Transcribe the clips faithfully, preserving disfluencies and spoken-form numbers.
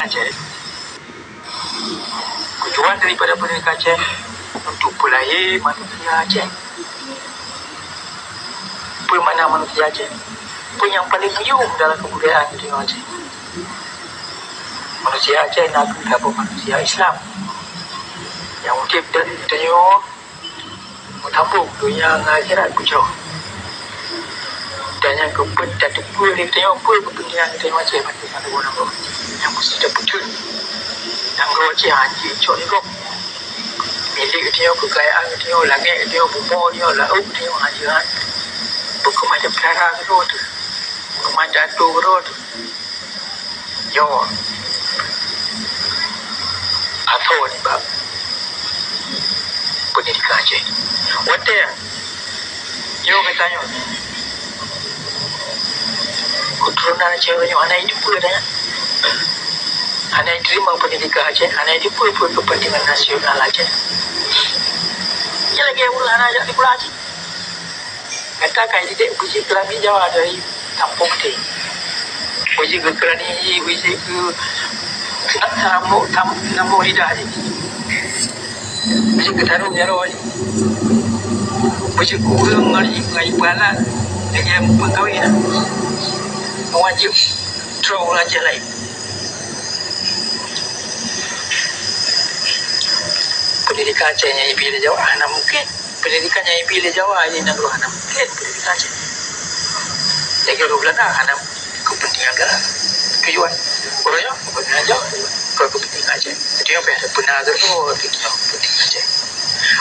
Aceh. Tujuan daripada Pendidikan Aceh untuk peulahé manusia Aceh. Peue makna manusia Aceh? Peue nyang paleng meuyuem dalam kebudayaan geutanyoe Aceh? Manusia Aceh na kheueh saboh manusia Islam nyang udeb dan geutanyoe meusambong donya ngon akhirat beujroh. Dan nyang keupeuet tateupeue lé geutanyoe peue keupeuntengan geutanyoe Aceh bansa nanggroe. Nyang meusti tapeutheun, nanggroe Aceh hana jicok lé gob. Milék geutanyoe, keukayaan geutanyoe, langét geutanyoe, bumoe geutanyoe, laôt geutanyoe, hana jeuet. Beukeumah peutara keudroe teuh, beukeumah atô keudroe teuh. Nyoe asoe nibak pendidikan Aceh. Watèe nyoe geutanyoe, keuturonan Aceh nyoe hana jiteupeue dah. Hana jiteurimong pendidikan Aceh, hana jiteupeue peue keupeuntengan nasional Aceh. Nyan lagèe ureueng hana jak sikula cit. Gata ka idéh beujeuet keu lami Jawa dari kampung teuh. Beujeuet keu keurani, beujeuet keu seunamong, seunamong lidah jih. Beujeuet keu tarông jaroe jih. Beujeuet keu ureueng ngon, ngon ipeue alat lagèe peukawén. Wajéb droe ureueng Aceh laén. Pendidikan Aceh nyang ibi lé Jawa hana mungken. Pendidikan nyang ibi lé Jawa di nanggroe hana mungken pendidikan Aceh. Lagèe ureueng Beulanda hana keupeuntengan Beulanda. Tujuan ureueng nyoe keupeuntengan Jawa, bukan keupeuntengan Aceh. Jadi apa yang beuna keudroe, itu keupeuntengan Aceh.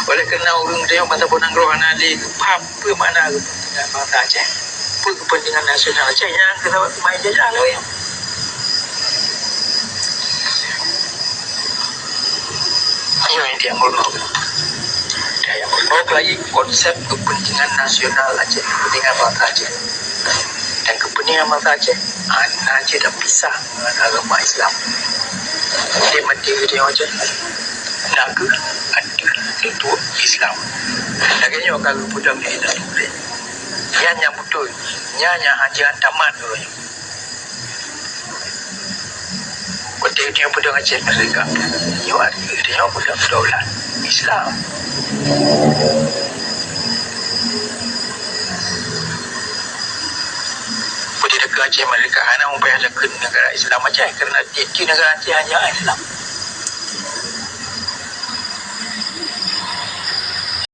Oleh karena ureueng nyoe masa nanggroe hana lé geupaham peue makna keupeuntengan bansa Aceh, peue keupeuntengan nasional Aceh, nyang keuh sabab teuma jijajah lé ureueng nyoe. Nyoe nyang meurunoe. Nyang meurunoe lagi konsep keupeuntengan nasional Aceh, keupeuntengan bansa Aceh. Dan keupeuntengan bansa Aceh hana jeuet tapisah ngon agama Islam. Di mata geutanyoe Aceh na kheueh ateueh linto Islam. Lagèe nyoe ka geupeudong lé Datuk Lé. Nyan nyang beutôi, nyan nyang hana tamat ureueng nyoe. Watèe geutanyoe peudong Aceh Merdeka, nyoe arti geutanyoe peudong daulat Islam. Watèe takheun Aceh Merdeka hana meupayah takheun negara Islam Aceh, karena tiep-tiep negara Aceh hanya Islam.